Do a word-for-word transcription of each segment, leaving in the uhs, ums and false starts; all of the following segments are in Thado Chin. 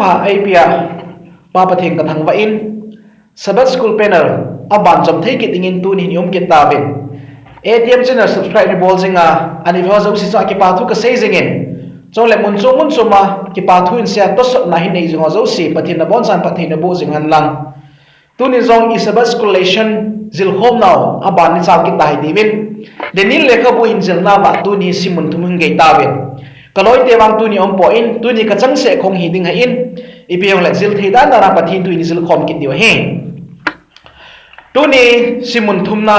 Pa, eipia Pa Pathen kathangvah in, Sabbath School panel aban chom thei kit dingin tuni hin i um kit tauvin. A T M channel subscribe nabol jinga, anivah jouse chunga kipa thu kasei jingin. Chule mun chom mun choma kipa thu in seitohsotna hin nei jing ho jouse, Pathen nabonchauvin phatthei naboh jing hen lang. Tuni jong i Sabbath School lesson jilkhom nau aban ni chang kit tahite uvin. Daniel lekhabu hin jilna uva tuni simmun thum hin gei tauvin. Kaloite vang tuni umpoi, tuni kachangseh khong hiding ahin, ipi hijongle jil thei dan dan a Pathen thu in jilkhom kit diu ahi. Tuni simmun thumna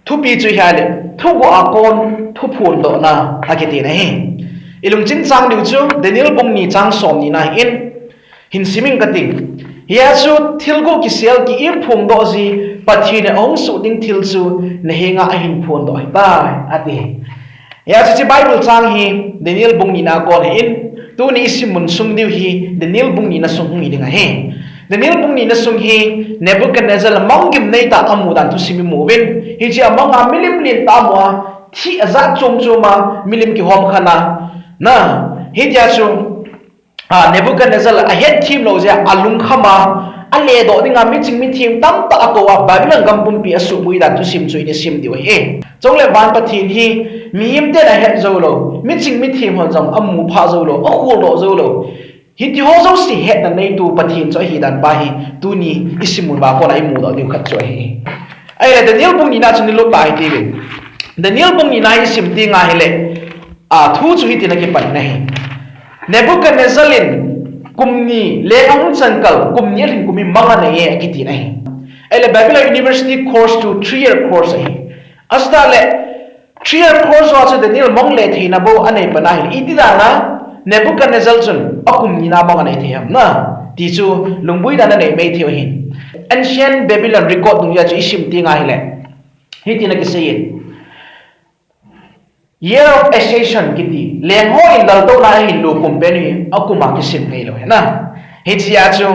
thupi chu ahile, thuguh a kon thu phondohna akiti ahi. I lungching chang diu chu Daniel bung ni chang som ni na ahin, hin simin kati. Hia chu thil guh kisel ki-im phongdoh ji Pathen in ahung suh ding thil chu nahenga ahin phondoh ahitai, ati. Hia chu hiche Bible chang hi Daniel bung ni na kon ahin, tuni i simmun sung diu hi Daniel bung ni na sung hung hiding ahi. Daniel bung ni na sung hi Nebuchadnezzar manggim neitah a amu dan thusim imu uvin, hiche a mang a milim lentah amu a, thil ajat chom chom a milim kihom khan a, na, hitia chu a, Nebuchadnezzar ahet thim lou jeh a alungkham a, aledoh dinga miching mithem tamtah akou a, Babylon gam pumpi asuhbui dan thusim chu i sim diu ahi. Chule van Pathen hi mihem ten ahet jou lou, miching mithem hon jong amu pha jou lou, akholdoh jou lou. Hiti ho jouse hetna neitu Pathen chu ahi dan pa hi tuni i simmun uva kona i mudoh diu khat chu ahi. Ahile Daniel bung ni na chu i lut tahite uvin. Daniel bung ni na i sim teng ahile, a, thu chu hitin akipan ahi. Nebuchadnezzar in kum ni leng ahung chan kal, kum ni alhin kum hi mang anei e, akiti ahi. Ahile Babylon University course chu three year course ahi. Ajeh chu le three year course uva chu Daniel mang le theina bou anei pan ahi. Iti dan a Nebuchadnezzar chun akum ni na mang anei thei ham na, ti chu lungbui dan anei mai thei u ahin. Ancient Babylon record dungjui a chu i sim teng ahile, hitin akisei in. Year of Ascension kiti, leng ho in laltouna ahin lo kum pen hi akum a kisim thei lou ahi na. Hichea chu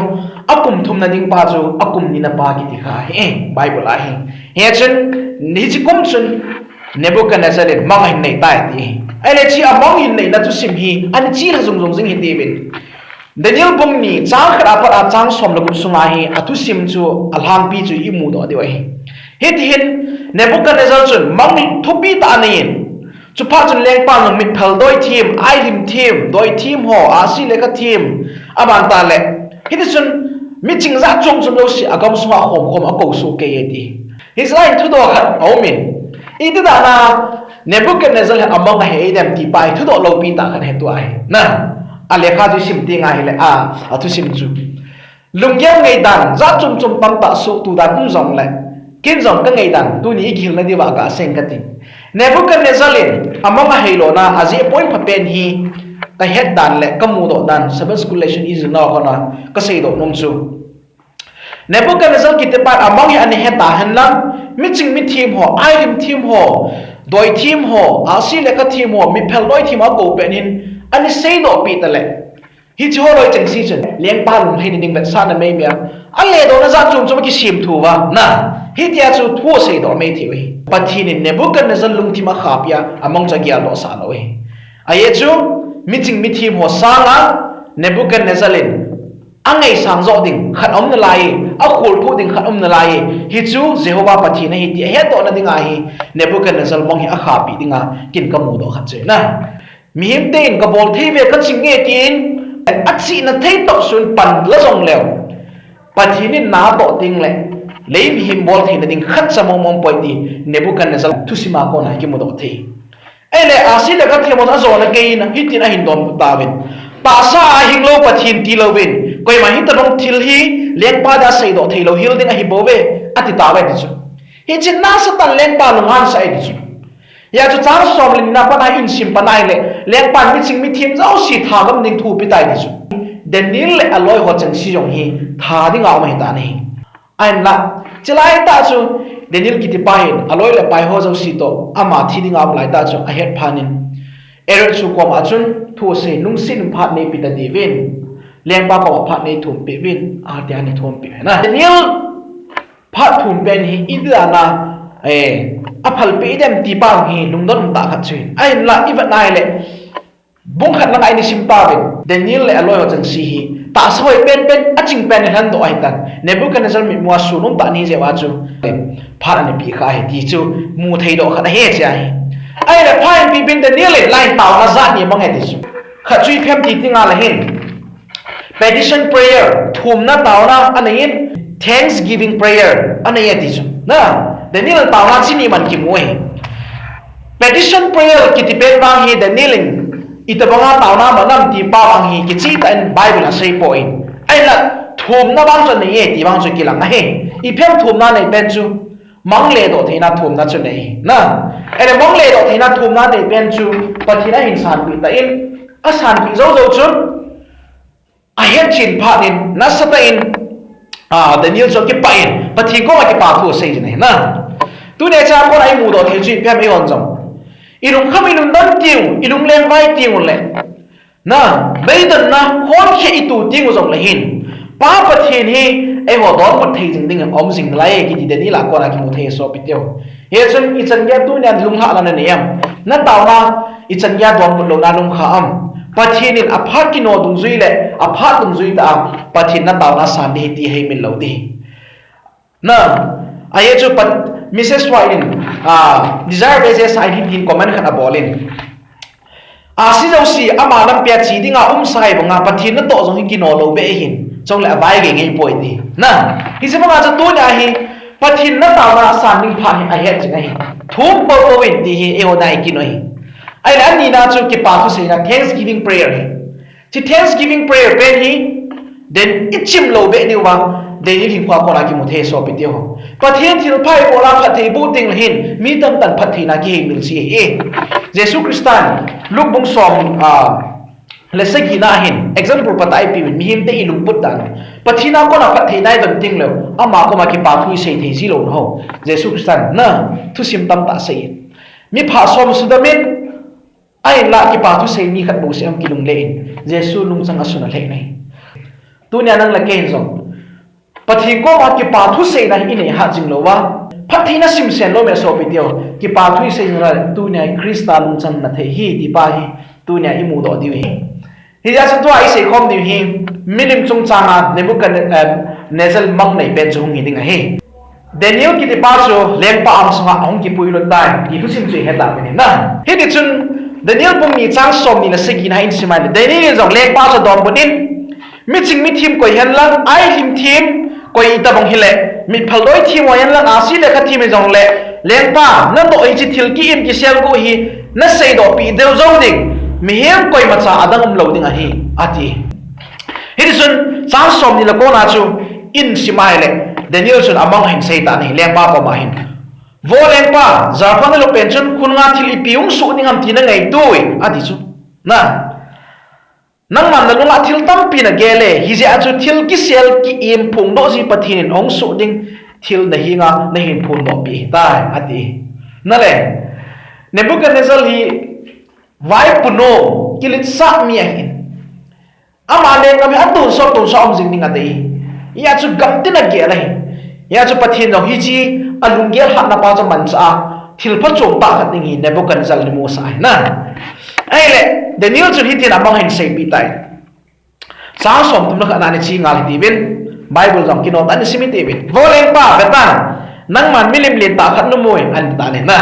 akum thumna ding pa chu akum nina pa kiti kha ahi, Bible a hi. Hichun, hiche kum chun Nebuchadnezzar in mang ahin nei tai ti ahi. Ahile hiche a mang ahin neina thusim hi ana chih lha jung jung jing hite uvin. Daniel bung ni chang khat apat a chang som le gup sunga hi athusim chu alhangpi chu i mudoh diu ahi. Hiti hin Nebuchadnezzar chun mang thupi tah anei in, chuphat chun lengpan jong mitphel doi them, ailhim them, doi them ho, ahsi lekha them, aban tah le, hiti chun miching jat chom chom jouse agam sunga khom khom a akou soh kei e ti. Hiche lai in thudoh khat aum in, iti dan a Nebuchadnezzar hi amang ahe dem ti pa hi thudoh loupi tah khat ahi tua hi. Na, alekha chu i sim teng ahile, a, athusim chu. Lunggel ngaidan, jat chom chom tamtah sohtu dan um jongle, ken jong ka ngaidan, tuni i kihilna diuva kasei kate. Nebuchadnezzar in amang ahei lona, ajeh point phapen hi, kahet dan le, kamudoh dan, Sabbath School lesson i jilna uva kona, kaseidoh nom chu. Nebuchadnezzar kiti pa in amang hi ana he tahen lang, miching mithem ho, ailhim them ho, doi them ho, ahsi lekha them ho, mitphel doi them ho akou pen hin, ana seidoh pi tale. Hiche ho loi chengse chun, lengpa lungheina ding vetsahna mai mai a, aledohna jat chom chom akisem thu uva, na, hitia chu thu aseidoh mai thei u ahi. Pathen in Nebuchadnezzar lungthim akhahpi a, amang chu ageldoh sah lou ahi. Ajeh chu, miching mithem ho sanga, Nebuchadnezzar in, angaisang joh ding khat aum nalai, akholthoh ding khat aum nalai, hichu Jehovah Pathen ahi ti ahetdohna dinga hi Nebuchadnezzar mang hi akhahpi dinga ken kamudoh khat chu ahi na. Mihem ten kabol thei ve kaching nge tin, achihna thei toh sun pan la jongleu, Pathen in natoh ding le, lei mihem bol theina ding khatcha mong mong poi ti Nebuchadnezzar thusima kona kimudoh thei. Ahile, ahsi lekha them ho ajona kei in, hitin ahin donbut tauvin. Tahsa a hinglou Pathen tilouvin, koiman hitobang thil hi lengpa dia seidoh theilou hel ding ahibouve, ati tauve ti chu. Hiche nasatah in lengpa lunghan sah e ti chu. Hia chu chang som le nina pat a i sim pan ahile, lengpan miching mithem jouse thagam ding thu apetai ti chu. Daniel le aloi ho chengse jong hi tha dinga um ahitan ahi. Ahinla, chulai tah chu Daniel kiti pa hin aloi le apai ho jouse toh ama thi dinga um lai tah chu ahet phat in, Arioch chu koma chun thu asei, lungset in phat neipe tadiuvin, lengpa koma phat neithum peh uvin, atia ana thum peh u ahi na. Daniel phat thum pen hi iti dan a, eh, aphalpeh dem ti pa hi lungdon um tah khat chu ahi. Ahinla i vet nai le, bung khat langa i sim tauvin, Daniel le aloi ho chengse hi tahsa hoi penpen, aching pen in lhendoh ahitan. Nebuchadnezzar mitmua sun umtah ni jeh uva chu phat ana peh kha ahi ti chu mu theidoh khat ahi, hiche ahi. Ahile phat in pipin Daniel in la hin taona jat ni amang e ti chu. Khat chu ipi ham ti ding ahile hin, petition prayer, thumna taona anei in, thanksgiving prayer anei e ti chu. Na, Daniel in taona hiche ni man kimu ahi. Petition prayer kiti pen vang hi Daniel in itobanga taona aman ham ti pa vang hi kichehtah in Bible in asei poi. Ahinla thumna vang chu anei e ti vang chu kilang ahi. Ipi ham thumna nei pen chu, mang le doh theina thumna chu nei. Na, ahile mang le doh theina thumna nei pen chu Pathen ahin sanpeh tan, asanpeh jou jou chun, ahetchen phat in, nasatah in, ah, Daniel chu akipah in, Pathen koma kipa thu asei jin ahi na. Tunia hichea kona imudoh thei chu ipi ham, eihon jong ilungkham ilungdon teng u, ilunglengvai teng u le, na, beidonna honkhe itu teng u jongle hin, Pa Pathen hi eiho donbut thei jing ding aum jing nalai e kiti Daniel a kona kimu thei e sopite ho. Hichun ichan geiya tunia lunglhahna nanei em? Nataona ichan geiya donbut louna lungkha am? Pathen in aphat kino dungjui le aphat dungjui tah a Pathen nataona san ding ahi ti heimil lou ding. Na, ahi chu Pat-, Missus White in, ah, Desire Base Science hitin comment khat abol in, ahsi jouse ama lampia che dinga umsa ahi banga Pathen natoh jong hi kino lou beh ahin, chule avai gei gei poi ti. Na, hiche banga chu tunia hi Pathen nataona san ding phat hi ahet jing ahi. Thum poupou in ti hi eiho dia ikin u ahi. Ahile anina chu kipa thuseina, thanksgiving prayer hi. Hiche thanksgiving prayer pen hi, den ichim lou beh diuva, Daniel hinkhoa kona kimu thei e sopite ho. Pathen thilpha ibola phatthei iboh tengle hin, mi tamtah in phattheina kiheimil ji ahi. Jesu Christan Luke bung som, ah, le sagina hin example patah a ipeuvin, mihemte ilungput dan. Pathen a kona phattheina idon tengleu, ama koma kipa thu isei thei ji louna ho. Jesu Christan na thusim tamtah asei in. Mipha som sudam in, ahinla kipa thusei mi khat bouseh ahung kilungle in, Jesu lungchang asun alheh in ahi. Tunia nang le kei hin jong Pathen koma kipa thuseina hi inei hat jing louva, phattheina simsen lou me sopite ho, kipa thu isei jing le tunia Christa lungchang na thei hi ti pa hi tunia imudoh diu ahi. Hijeh chun tua isei khom diu hi, milim chungchanga Nebuchadnezzar mang nei pen chu hung hi ding ahi. Daniel kiti pa chu lengpa angsunga ahung kipuilut tai ti thusim chu ihet uvin ahi na. Hitichun Daniel bung ni chang somni le sagina in sim a ahile, Daniel in jong lengpa chu adonbut in, miching mithem koi hen lang, ailhim them koi itobang hile, mitphal doi them ho hen lang, ahsi le kha them hijongle, lengpa, natoh hiche thil ki-im kisel gu hi naseidoh peh deu jou ding, mihem koimacha adang umlou ding ahi, ati. Hitichun chang somni le kona chu isim a ahile, Daniel chun amang ahin sei tan ahi, lengpa koma hin. Vo lengpa, jalpha nalup pen chun khonunga thil ipi hung soh ding ham ti nangaito e, ati chu. Na, nangman nalunga thil tampi nagel e, hijeh a chu thil kisel ki-im phongdoh ji Pathen in ahung soh ding thil nahenga nahin phondoh peh ahitai, ati. Nale, Nebuchadnezzar hi vaipunom, kiletsah mi ahin. Ama lenggam hi atonsot tonsot um jing ding adei. Hijeh a chu gamtin agel ahi. Hijeh a chu Pathen jong hiche alunggel hatna pa chu amanchah a, thilpha chomtah khat ding hi Nebuchadnezzar in amusah ahi na. Ahile, Daniel chun hitin amang ahin seipeh tai. Chang somthum le khatna niche ngal hitiuvin, Bible jong kino tah in isim hitiuvin. Vo lengpa, vetan, nangman milim lentah khat namu e, ati tan ahi na.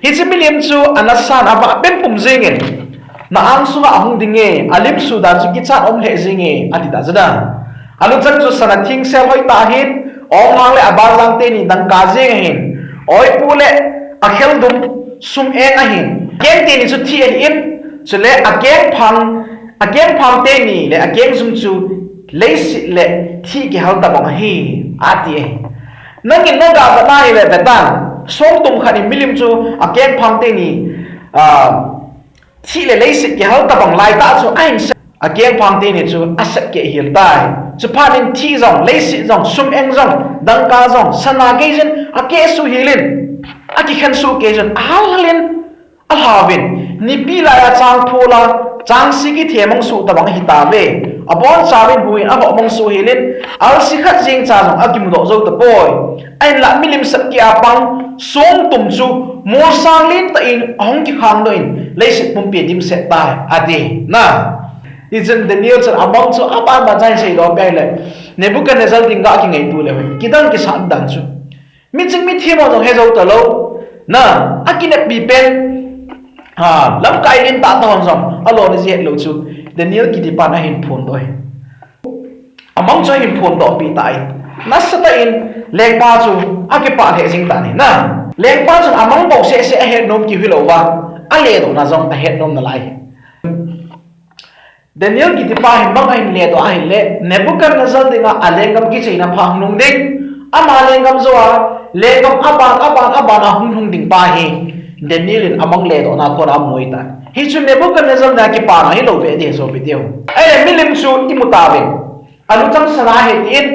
Hiche milim chu anasan avah pen pum jengin, na angsunga ahung ding e, alim sudan chu kichat um lheh jeng e, ati ta chu na. Aluchang chu sana thingsel hoitah ahin, aonghang le abanjang teni dangka jeng ahin, oipu le akheldum sum-eng ahin, akeng teni chu thih ahin, chule akengphang, akengphang teni le akengjung chu leiset le thih kihal tobang ahi, ati ahi. Nangin nagah vet na ahile vetan, songtum khat in milim chu akengphang teni, ah, thih le leiset kihal tobang laitah chu ahin sep, akengphang teni chu asep keh hel tai. Chuphat in thih jong, leiset jong, sum-eng jong, dangka jong, sana geiyin akeh suh helin, akikhen suh keiyin, ahal halin, alhauvin, nipi laiya chang phula, chang sih kithem mong suh tobang ahitauve. Abonchauvin huiyin alhoh mong suh helin, alsi khat jengcha jong akimudoh jou tapoi. Ahinla milim sep keh a pang songtum chu molsang lentah in ahung kikhangdoh in, leiset pumpi adimset tai, ati na. Hichun Daniel chun amang chu aban ban chang seidoh peh le, Nebuchadnezzar dinga kingaito le, kidang kisat dan chu. Miching mithem ho jong hejou talou. Na, akineppi pen. Ha, lamkai lentah tah hon jong alona jeh lou chu Daniel kitipan ahin phondoh e. Amang chu ahin phondohpi tai. Nasatah in lengpa chu akipah lheh jing tan ahi. Na, lengpa chun amang bou seh seh ahet nom keu hilou va, aledohna jong ahet nom nalai. Daniel kitipa hin bang ahin ledoh ahile, Nebuchadnezzar dinga alenggam kicheina pha hung lhung ding. Ama lenggam jouva lenggam aban, aban, aban a hung lhung ding pa hi Daniel in amang ledohna kona amu ahitai. Hichu Nebuchadnezzar dinga kipana hilou ve ding ahi sopi teho. Ahile milim chu imu tauvin. Aluchang sana ahi tin,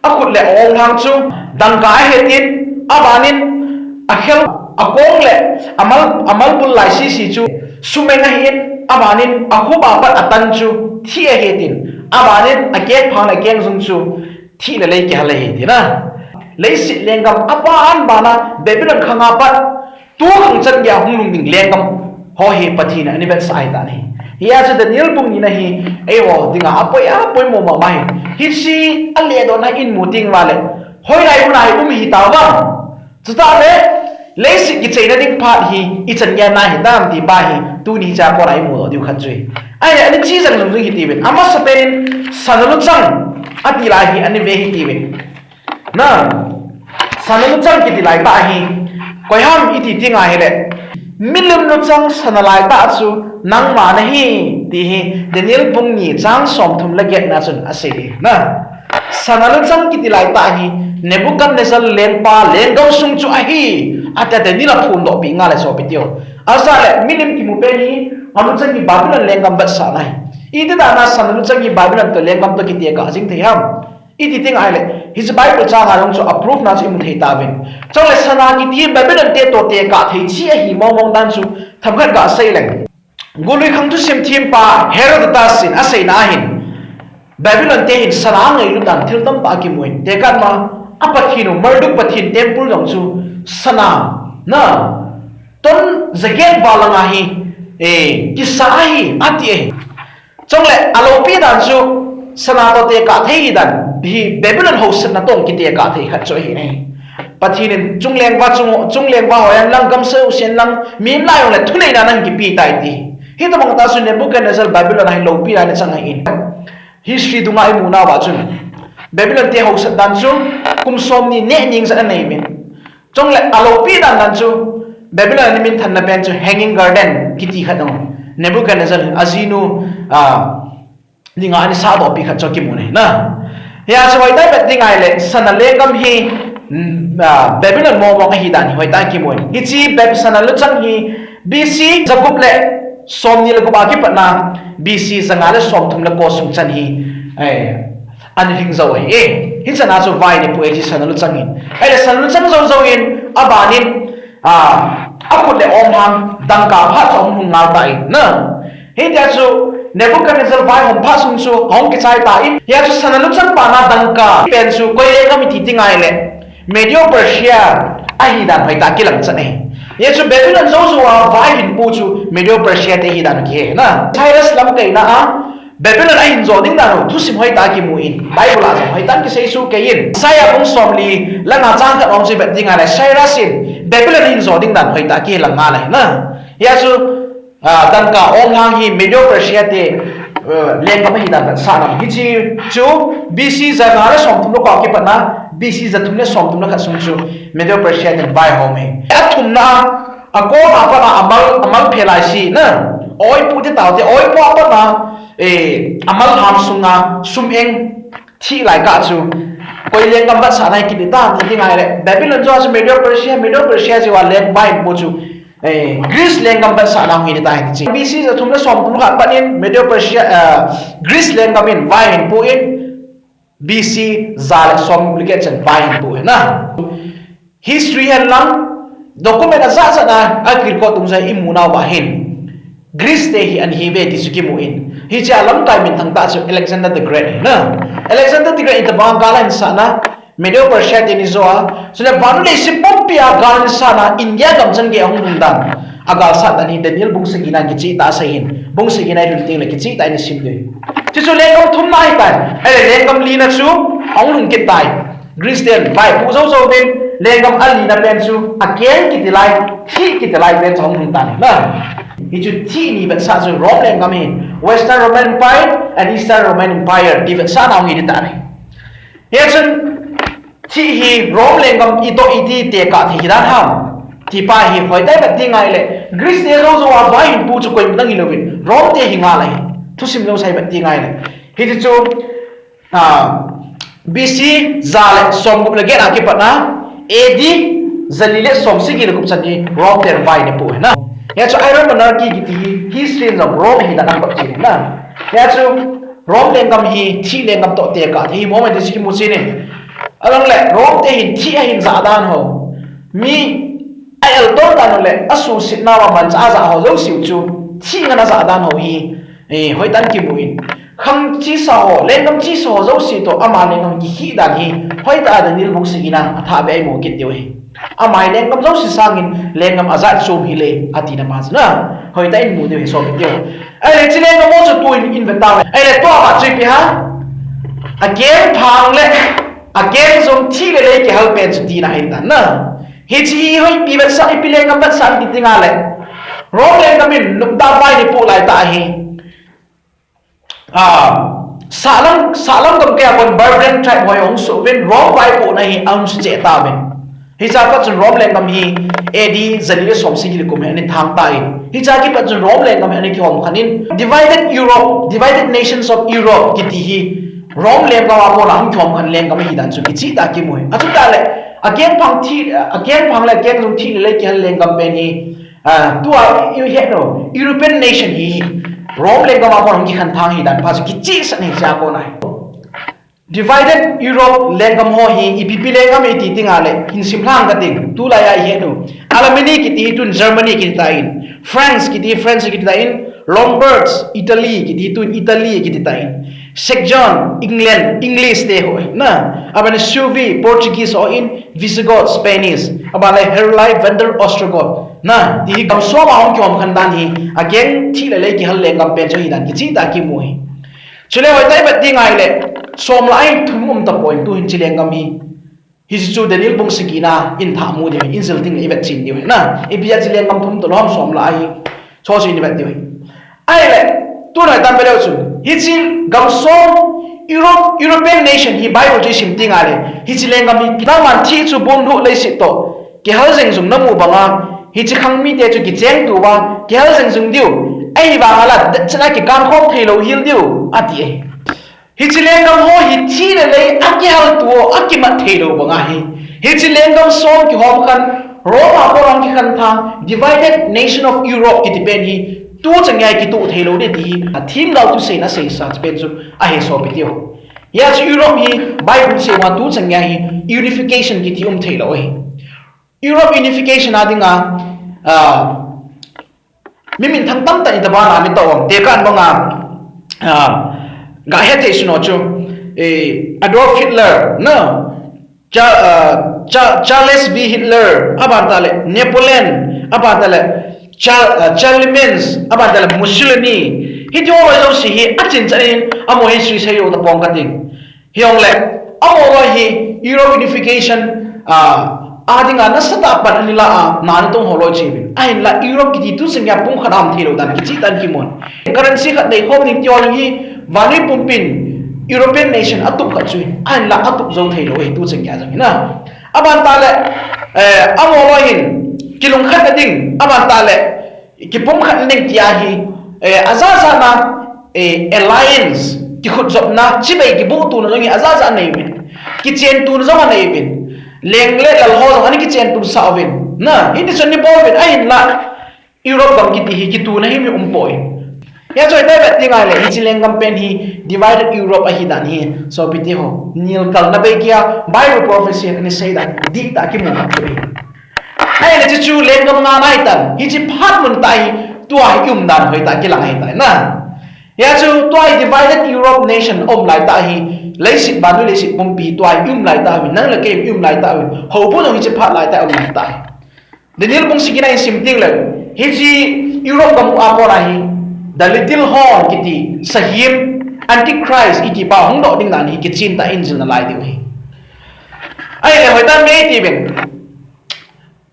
akhut le aonglhang chu dangka ahi tin, abanin akhel, akong le amal, amalbul lai sisi chu sumeng ahin, abanin akhup a pat atan chu thih ahi tin, abanin akengphang le akengjung chu thih le lei kihal ahi tina. Leiset lenggam aban bana Babylon khanga pat tukhang chan geiya hung lhung ding lenggam ho hi Pathen in ana vetsah ahitan ahi. Hijeh chun Daniel bung nina hi eiho dinga apoi, apoimo mama ahi. Hiche aledohna imu teng uva le, hoilai mun a hi um hitauvam? Chutah le, leiset kicheina ding phat hi ichan geiya ahitam ti pa hi tuni hichea kona imudoh diu khat chu ahi. Ahile, ana che jeng jong jong hitiuvin. Amasapen in sana luchang ati lai hi ana ve hitiuvin. Na, sana luchang kiti laitah hi koiham iti teng ahile, milim luchang sana laitah chu nangma nahi, ti hi Daniel bung ni chang somthum le getna chun asei e. Na, sana luchang kiti laitah hi Nebuchadnezzar lengpa lenggam sung chu ahi, ati a Daniel aphondohpi ngal e sopi teho. Ajeh le milim kimu pen hi aluchang hi Babylon lenggam vetsahna ahi. Iti dan a sana luchang hi Babylon toh lenggam toh kitekah jing thei ham? Iti teng ahile, hiche Bible chang a jong chu a proof na chu imu thei tauvin. Chule sana kiti Babylon te toh tekah thei cheh ahi mong mong dan chu themkhat gasei leng. Golui khang thusim thempa Herodotus in aseina ahin, Babylon te hin sana angailut dan thil tamtah akimun, tekah ma, apathen u Marduk pathen temple jong chu sana, na, ton jaget val langa hi, eh, kisa ahi, ati ahi. Chule aloupi dan chu sana toh tekah thei hi dan, hi Babylon haosatna toh kitekah thei khat chu ahi nai. Pathen in chungleng va chung, chungleng va ho hen lang, gamsa ho sen lang, mihem lai ho le thuneina nahin kipe tai ti. Hitobang tah chu Nebuchadnezzar Babylon a hi loupi dan a chang ahin. History dunga imu nauva chun Babylon te haosat dan chu kum somni neh ning jat anei min. Chule aloupi dan dan chu Babylon ana minthanna pen chu Hanging Garden kiti khat ahi. Nebuchadnezzar in ajinu, ah, dinga ana sahdohpi khat chu kimun ahi na. Hijeh chun hoitah in vet ding ahile sana lenggam hi, mm, ah, Babylon mong mong ahi dan hi hoitah in kimun. Hiche Bab-, sana luchang hi B C jagup le somni le gup a kipatna B C janga le somthum le ko sung chan hi, eh, ana lhing jou ahi. Eh, hichan a chu vai ana pu e hiche sana luchang hin. Ahile sana luchang jou jou in abanin, ah, akhut le aonglhang dangka phat chu ahung lhung ngal tan ahi na. Hitia chu Nebuchadnezzar vaihom phat sung chu ahung kichai tan. Hijeh chun sana luchang pana dangka pen chu koi lenggam iti teng ahile Medo Persia ahi dan hoitah kilang chan ahi. Hijeh chun Babylon jou jou a vai ahin pu chu Medo Persia te ahi dan kihe na. Cyrus lamkaina a Babylon ahin jo ding dan u thusim hoitah kimun, Bible a jong hoitah kisei soh kei in. Isaiah bung somli le nga chang khat a jong chu vet ding ahile Cyrus in Babylon ahin jo ding dan hoitah kilang ngal ahi na. Hijeh chun, ah, dangka aonglhang hi Medo Persia te, eh, lenggam ahi dan vetsahna. Hiche chu B C janga le somthum le ko a kipatna B C jathum le somthum le khat sung chu Medo Persia ten vaihom e. Athumna a, akong a pat a amal, amal phe lai si na. Oipu te tao te, oipu a pat a, eh, amal ham sunga sum eng thih lai kah chu koi lenggam vetsahna hi kiti ta, ti ding ahile Babylon jou a chu Medo Persia, Medo Persia jou a leng vai ahin pu chu, eh, Greece lenggam vetsahna hung hi ta hi ti chu. B C jathum le somthum le khat pat in Medo Persia, eh, Greece lenggam in vai ahin pu in B C ja le somthum le get chan vai ahin pu ahi na. History hen lang, document ajat jat a, a record tung jat a imu nauva hin Greece te hi ana hi uve ti chu kimun. Hichea lamkai minthang tah chu Alexander the Great ahi na. Alexander the Great in tabang gal ahin sahna, Medo Persia te ana jo a, chule vannoi leiset pumpi a gal ahin sahna, India gam chan gei ahung lhung dan. agalsat dan hi Daniel bung sagi na kicheh tah a asei in. Bung sagi na ilhun teng le kicheh tah in isim diu. Chuchu lenggam thum na ahitai. Ahile lenggam li na chu ahung lhung kit tai. Greece ten vaipoh jou jou uvin, lenggam ali na pen chu akeng kiti lai, thih kiti lai pen chu ahung lhung tan ahi. Hichu thih ni vetsah chu Rome lenggam hi, Western Roman Empire and Eastern Roman Empire ti vetsah na ahung hi tan ahi. Hichun thih hi Rome lenggam itoh iti tekah thei hi dan ham ti pa hi hoitah in vet ding ahile, Greece te jou jou a vaihinpu chu koima dang hilouvin Rome te hi ngal ahi. Thusim jouse hi vet ding ahile. Hiti chu, ah, B C ja le somgup le get a kipat na, A D jali le somsagi le gup chan hi Rome ten vai ana pu ahi na. Hichu Iron Monarchy kiti hi history in jong Rome hi dan a pat chin ahi na. Hichu Rome lenggam hi thih lenggam toh tekah thei hi mo mai ti chu kimu chin ahi. Along le Rome te hin thih ahin jah dan ho, mi a-elton dan ho le asuhsetna uva manchah a jah ho jouse u chu thih ngan a jah dan ho hi, eh, hoitah in kimu in. Khang chesa ho, lenggam chesa ho jouse toh ama lenggam kihih dan hi hoitah a Daniel bung sagi na athah beh a imu kit diu ahi. Ama hi lenggam jouse sangin lenggam ajat chom hile atina pa chu na hoitah in imu diu ahi sopi teho. Ahile hiche lenggam ho chu tuin ivet tauve. Ahile tua pa chu ipi ham? Akeng phang le akeng jong thih le lei kihal pen chu tina ahi tan na. Hiche hi hoipi vetsah, ipi lenggam vetsah ham ti ding ahile, Rome lenggam in noptah vai ana pu lai tah ahi. Ah, sahlang, sahlang gam keiya kon Barbarian tribe ho ahung soh uvin Rome vaipohna hi ahung sucheh tauvin. Hichea pat chun Rome lenggam hi A D jali le somsagi le kum hi ana thang tan. Hichea kipat chun Rome lenggam hi ana kihom khen in, divided Europe, divided nations of Europe kiti hi Rome lenggam a kona ahung kihom khen lenggam ahi dan chu kicheh tah a kimu ahi. Achutah le, akeng phang thih, akeng phang le akeng jong thih le lei kihal lenggam pen hi, ah, tua i, i het u, European nation hi Rome lenggam a kon ahung kikhen thang ahi dan pa chu kichehsah ahi hichea kona hi. Divided Europe lenggam ho hi ipi ipi lenggam ahi ti ding ahile, hin simlhang kate, tulai a ihet u. Alemanni kiti hi tun Germany kiti tan, France kiti hi French kiti tan, Lombards, Italy kiti hi tun Italy kiti tan, Saxon, England, English te ho ahi na. Aban le Suevi, Portuguese ho ahin, Visigoth, Spanish. Aban le Heruli, Vandal, Ostrogoth na. Ti hi gam som a hung kihom khen dan hi, akeng thih le lei kihal lenggam pen chu ahi dan kicheh tah a kimu ahi. Chule hoitah in ivet ding ahile, som lah a hin thum um tapoi, tuhin hiche lenggam hi. Hiche chu Daniel bung sagi na in thah mu diu ahi, in jil ding le ivet chen diu ahi na. Ipi a hiche lenggam thum toh lom som lah a hi. Chu chu in ivet diu ahi. Ahile, tuna itam beleu chu, hiche gam som Europe, European nation hi Bible chu isim ding ahile, hiche lenggam hi, nangman thih chu bonlhuh leiset toh kihal jeng jong namu banga, hiche khang mite chu kichengtu uva kihal jeng jong diu, ahivanga la, chan a kikangkhom thei lou hel diu, ati ahi. Hiche lenggam ho hi thih le lei a kihaltu ho, a kimat thei lou banga ahi. Hiche lenggam som kihom khen, Rome a kon ahung kikhen thang, divided nation of Europe kiti pen hi, tuchan geiya kitoh thei lou ding ti hi, a themgao thuseina seisa pen chu ahi sopi teho. Hia chu Europe hi Bible seiya tuchan geiya hi unification kiti um thei lou ahi. Europe unification a dinga, ah, mi minthang tamtah in tabana mi toh um. Tekah in banga, ah, ga het thei sunga chu, eh, Adolf Hitler, no? Cha-, ah, Cha-, Charles V Hitler, aban tah le Napoleon, aban tah le Cha-, ah, Charlemagne's, aban tah le Mussolini. Hiti ho jouse hi achin chan in amaho history sei jou tapong kating. Hijongle, amaho hi Europe unification, ah, a dinga nasatah a pan ana la a, na ana tong ho loi cheh uvin. Ahinla Europe kiti tuchan geiya pumkhat a um thei lou dan kicheh tah in kimun. Currency khat nei khom ding ti ho hi, vannoi pumpin European nation atup khat chu ahin, ahinla atup jou thei lou ahi tuchan geiya jong hin a. Aban tah le, eh, amaho hin kilungkhat na ding, aban tah le kipumkhat na ding tia hi, eh, ajaja na, eh, alliance, kikhutjopna, chibai kibuhtona jong hi ajaja anei uvin. Kichentona jong anei uvin. Leng le lal ho jong ana kichentu sah uvin. Na, hiti chun ana bol uvin, ahinla Europe gam kiti hi kituna himhim umpoi. Hia chu ivet ding ahile, hiche lenggam pen hi divided Europe ahi dan hi, sopi teho, nilkalna bei keiya Bible prophecy in ana sei dan dihtah a kimu kha chu ahi. Ahile hiche chu lenggam nga na ahitan, hiche phat mun tah hi, tua hi i um dan hoitah a kilang ahitai na. Hia chu tua hi divided Europe nation um laitah hi, leiset, vannoi leiset pumpi tua hi i um laitah hi, nang le kei i um laitah hi, houbung jong hiche phat laitah um laitah hi. Daniel bung sagi na isim ding le, hiche Europe gam a kona hi, the little horn kiti, sahem, Antichrist iti pa hung doh ding dan hi kichen tah in jil nalai diu ahi. Ahile hoitah mi iti uvin.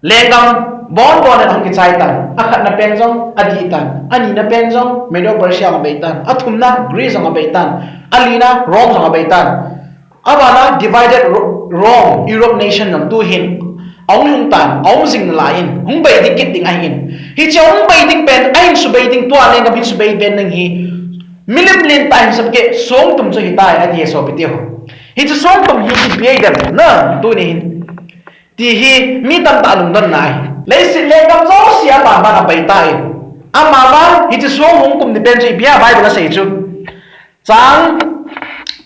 Lenggam bon bon in ahung kichai tan. Akhatna pen jong adih tan. Anina pen jong Medo Persia jong abei tan. Athumna Greece jong abei tan. Alina Rome jong abei tan. Abana divided Ro-, Rome, Europe nation jong tuhin ahung lhung tan, ahung jing nalai in, hung bei ding kit ding ahin. Hiche hung bei ding pen, ahin subei ding, tua lenggam hin subei pen ding hi milim lentah hin sap kei, songtum chu hitai, ati e sopi teho. Hiche songtum hi ipi ahi dem, na, tuni hin. Ti hi mi tamtah lungdon nai. Leiset lenggam jouse ama ban abei tai. Ama ban hiche song hung kum ni pen chu ipi a Bible asei chu. Chang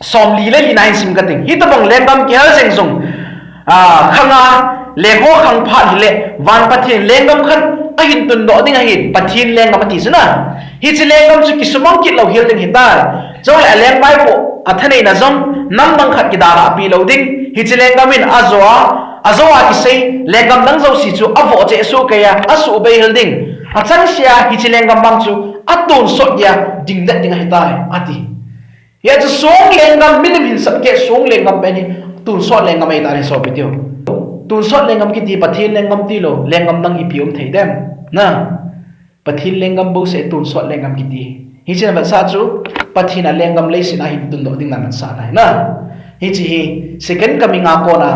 somli le li na hin sim kating. Hitobang lenggam kihal jeng jong, a, khanga lekho khang phat hile van Pathen lenggam khat ahin tundoh ding ahi, Pathen lenggam ati chu na. Hiche lenggam chu kisumang kit lou hel ding hitai. Chule aleng vaipo athaneina jong namdang khat kidalhah pi lou ding. Hiche lenggam in ajo a, ajo a kisei lenggam dang jouse chu avoh cheh soh kei a, asuhbei hel ding. Achangseh a hiche lenggam vang chu atonsot dia dingdet ding ahitai, ati. Hia chu song lenggam milim hin sap kei, song lenggam pen hi tonsot lenggam ahitai sopi teho. Tonsot lenggam kiti Pathen lenggam tilou, lenggam dang ipi um thei dem. Na. Pathen lenggam bouseh tonsot lenggam kiti. Hiche na vetsah chu, Pathen a lenggam leiset a hin tundoh ding na vetsah nai na. Hiche hi, second coming a kona,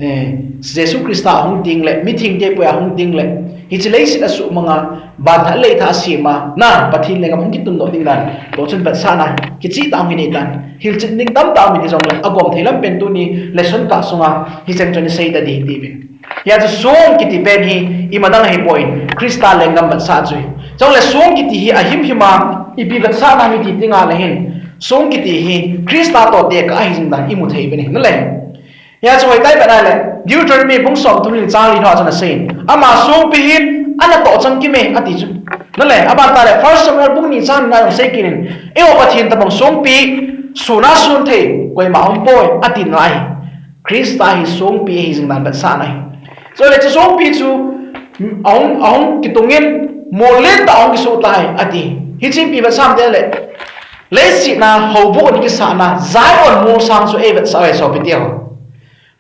eh, Jesu Christa ahung ding le, mithengte poi ahung ding le, hiche leiset asuhmang a, van thah lei thah asem a, na, Pathen lenggam hung kitundoh ding dan. Toh chun vetsahna kicheh tah hung hi nei tan. Hilchet ding tamtah um in hijongle, agom thei lam pen tuni lesson kah sunga, hicheng chun isei ta ding ti uvin. Hia chu song kiti pen hi imadang ahipoi, Christa lenggam vetsah chu ahi. Chule song kiti hi ahimhim a ipi vetsahna ham iti tengle hin, song kiti hi Christa toh tekah ahi jing dan imu thei uvin ahi. Nale. Hia chu hoitah ipi vet a le, Deuteronomy bung somthum le li chang li na chun asei. Ama songpi hin ana toh chang kit e ati chu. Nale, aban tah le First Samuel bung ni chang ni na jong sei kit in. Eiho Pathen tobang songpi, sona son thei koima umpoi ati nalai. Christa hi songpi ahi jing dan vetsahna ahi. Chule chu songpi chu, mm, ahung, ahung kitung in, mol lentah ahung kisoh tai, ati. Hiche ipi vetsah ham itile, leiset a houbung kisahna, Zion molsang chu eivetsah uve sopi teho.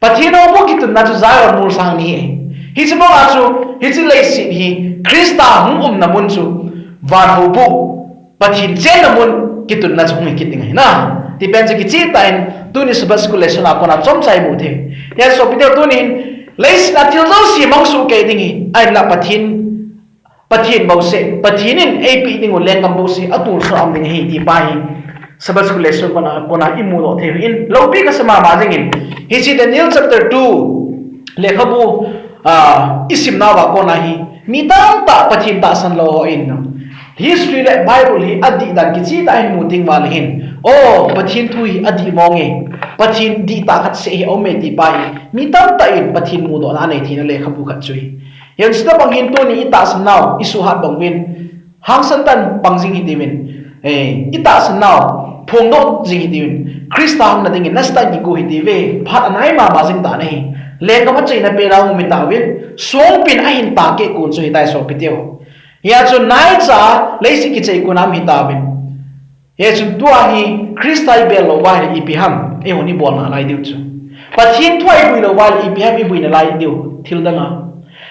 Pathen houbung kitunna chu Zion molsang ahi. Hiche banga chu, hiche leiset hi, Christa hung umna mun chu, van houbung, Pathen chenna mun kitunna chu hung hi kit ding ahi na. Ti pen chu kicheh tah in tuni Sabbath School lesson a kona chomcha imu thei. Hia sopi teho tuni hin leiset a thil jouse mang soh kei ding ahi. Ahinla Pathen, Pathen bouseh, Pathen in eipeh ding u lenggam bouseh atonsot a um ding ahi ti pa hi Sabbath School lesson kona, kona imu doh thei u ahin. Loupi kasa mama jing in. Hiche Daniel chapter two lekhabu, ah, isim nauva kona hi. Mi tamtah Pathen tahsan lou ho in, history le Bible hi adih dan kicheh tah a imu teng uleh hin, o, Pathen thu hi adih mong e, Pathen dihtah khat seh hi aum e ti pa hi, mi tamtah in Pathen mudohna anei theina lekhabu khat chu ahi. Hijeh chun tobang hin tuni itahsan nau, isuhhat bang uvin, hangsan tah in pang jing hitiuvin, eh, itahsan nau phongdoh jing hitiuvin, Christa hung na dingin nasatah in kigo hitiuve, phat anai mama jing tan ahi. Lenggam achaina pena um hitauvin, songpin ahin tahkeh kon chu hitai sopi teho. Hia chu naicha leiset kichai kon a um hitauvin. Hijeh chun tua hi Christa ibel lou uva ahile ipi ham eihon ibol nalai diu chu. Pathen thu a ibui lou uva ahile ipi ham ibui nalai diu thil dang a.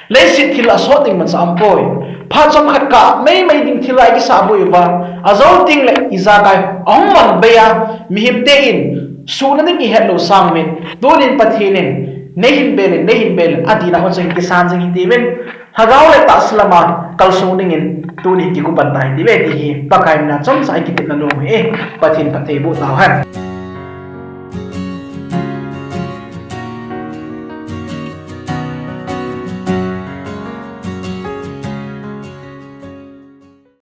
Leiset thil asot ding macha aumpoi. Phat chomkhat kah meimei ding thil a ikisah boi uva, ajou tengle ijakai ahung man bei a, mihemte in suhna ding ihet lou sangin, tunin Pathen in, neihin bel in, neihin bel in, atina hon chang kisan jing hitiuvin, lhagao le tahsa lama kalsong dingin, tunin kigo pan tahitiuve ti hi, Pakai mina chomcha ikitepna nom ahi, Pathen phatthei boh tauhen.